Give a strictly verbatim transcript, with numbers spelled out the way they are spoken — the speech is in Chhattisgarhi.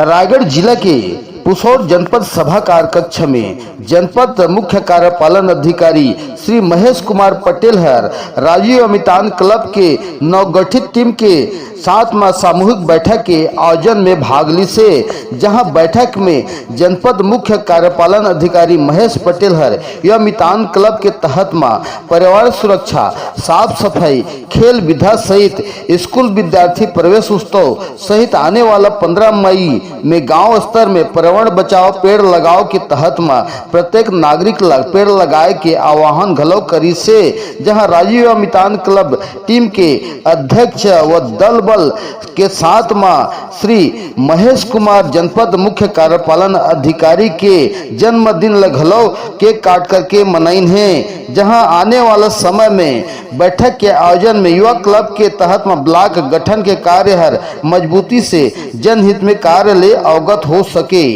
रायगढ़ जिला के पुसौर जनपद सभागार कक्ष में जनपद मुख्य कार्यपालन अधिकारी श्री महेश कुमार पटेल हर राजीव अमितान क्लब के नवगठित टीम के साथ म सामूहिक बैठक के आयोजन में भाग लिसे, जहां बैठक में जनपद मुख्य कार्यपालन अधिकारी महेश पटेल हर यह मितान क्लब के तहत म पर्यावरण सुरक्षा, साफ सफाई, खेल विधा सहित स्कूल विद्यार्थी प्रवेश उत्सव सहित आने वाला पंद्रह मई में गांव स्तर में पर्यावरण बचाओ, पेड़ लगाओ के तहत म प्रत्येक नागरिक ल पेड़ लगाए के आह्वान घलो करिसे, जहां राजीव मितान क्लब टीम के अध्यक्ष व दल बल के साथ म श्री महेश कुमार जनपद मुख्य कार्यपालन अधिकारी के जन्मदिन ल घलो केक काट करके मनाइन हे, जहां आने वाला समय में बैठक के आयोजन में युवा क्लब के तहत म ब्लॉक गठन के कार्य हर मजबूती से जनहित में कार्य ले अवगत हो सके।